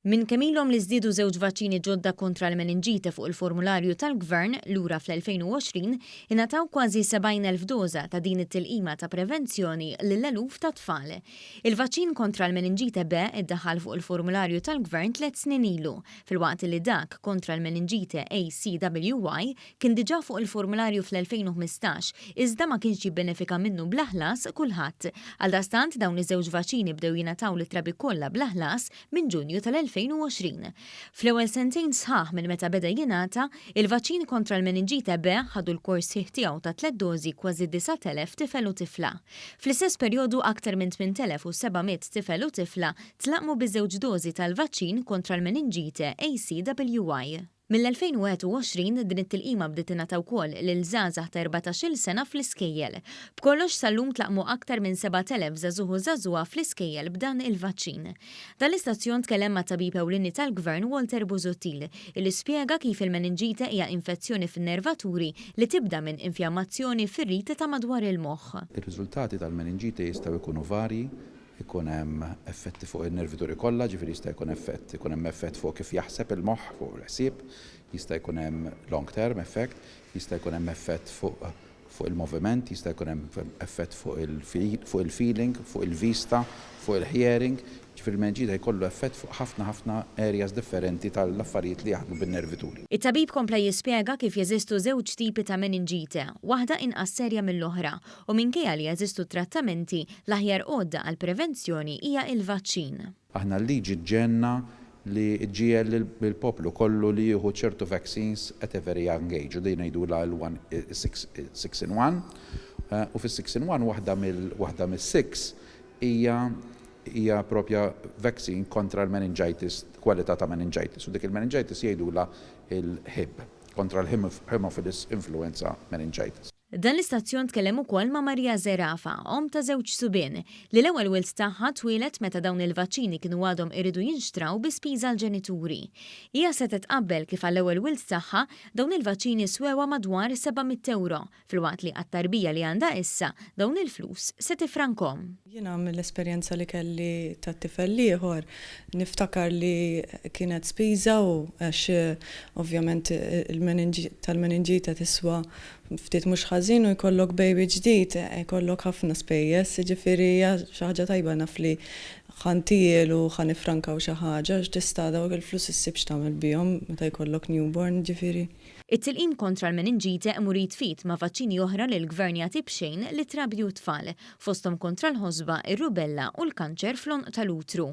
Minn kemm ilhom li żdiedu żewġ vaċċini ġodda kontra l-meninġite fuq il-formularju tal-Gvern lura fl-2020, ingħataw kważi 70,000 doża ta' din it-tilqima ta' prevenzjoni lil eluf ta' tfal. Il-vaċċin kontra l-meninġite B iddaħħal fuq il-formularju tal-Gvern 3 snin ilu, filwaqt li dak kontra l-meninġite ACWY kien diġà fuq il-formularju fl-2015, iżda ma kienx jibbenefika minnu bla ħlas kulħadd. Għaldaqstant dawn iż-żewġ vaċċini bdew jingħataw lit-trabi kollha bla ħlas minn Ġunju tal-2020. Fl-ewwel sentejn sħaħ minn meta beda jingħata, il-vaċċin kontra l-meninġite B ħadu l-kors sħiħ tiegħu ta' tliet dożi kważi 9,000 tifel u tifla. Fl-istess perjodu aktar minn 8,700 tifel u tifla tlaqqmu biż-żewġ dożi tal-vaċċin kontra l-meninġite ACWY. Mill-2021 din it-tilqima bdiet tingħata wkoll lil żgħażagħ ta' 14-il sena fl-iskejjel. B'kollox sal-lum tlaqqmu aktar minn 7,000 żagħżugħ u żagħżugħa fl-iskejjel b'dan il-vaċċin. Dan l-istazzjon tkellem ma' tabib ewlieni tal-Gvern Walter Busuttil, illi spjega kif il-meninġite hija infezzjoni fin-nervaturi li tibda minn infjammazzjoni fir-rita ta' madwar il-moħħ. Ir-riżultati tal-meninġite jistgħu jkunu varji, ikun hemm effetti fuq in-nervituri kollha, ġifieri jista' jkun effett, ikun hemm effett fuq kif jaħseb il-moħħ, fuq il-ħsieb, jista' jkun hemm long term effect, jista' jkun hemm effett fuq il-moviment, jista' jkun hemm effett fuq il-feeling, fuq il-vista, fuq il-hearing, ġifieri il-meninġite jkollu effett fuq ħafna ħafna areas differenti tal-affarijiet li jaħdmu bin-nervituri. It-tabib kompla jispjega kif jeżistu żewġ tipi ta' meninġite, waħda inqas serja mill-oħra, u minkejja li jeżistu trattamenti, l-aħjar għodda għal prevenzjoni hija il-vaċċin. Aħna l-liġi ġenna li ġiel il-poplu kollu li jieħu ċertu vaccines at a very young age, u din ngħidulha l-6 in 1. U fis-6 in 1 waħda mill-6 hija propja vaccine kontra l-meningitis, kwalità ta' meningitis. U dik il-meningitis jgħidulha il-Hib, kontra l-Haemophilus influenza meningitis. Dan l-istazzjon tkellem ukoll ma' Maria Zerafa, omm ta' żewġ subien, li l-ewwel wild tagħha twieled meta dawn il-vaċċini kienu għadhom iridu jinxtraw bi spiża l-ġenituri. Hija setgħet tqabbel kif għall-ewwel wild tagħha dawn il-vaċċini swewa madwar 700 euro, filwaqt li għat-tarbija li għandha issa dawn il-flus se tifrankhom. Jiena mill-esperjenza li kelli ta' tifel ieħor niftakar li kienet spiża u għax ovvjament tal-meninġita tiswa ftit mhux ħażin u jkollok baby ġdid, jkollok ħafna spejjeż, jiġifieri hija xi ħaġa tajba naf li ħa ntielu ħa nifrankaw xi ħaġa għax tista' dawk il-flus issib x'tagħmel bihom meta jkollok newborn, ġifieri. It-tilqim kontra l-meninġite imur id f'id ma' vaċċini oħra li l-gvern jagħti b'xejn lit-trabi u tfal, fosthom kontra l-ħosba, ir-rubella u l-kanċer fl-għonq tal-utru.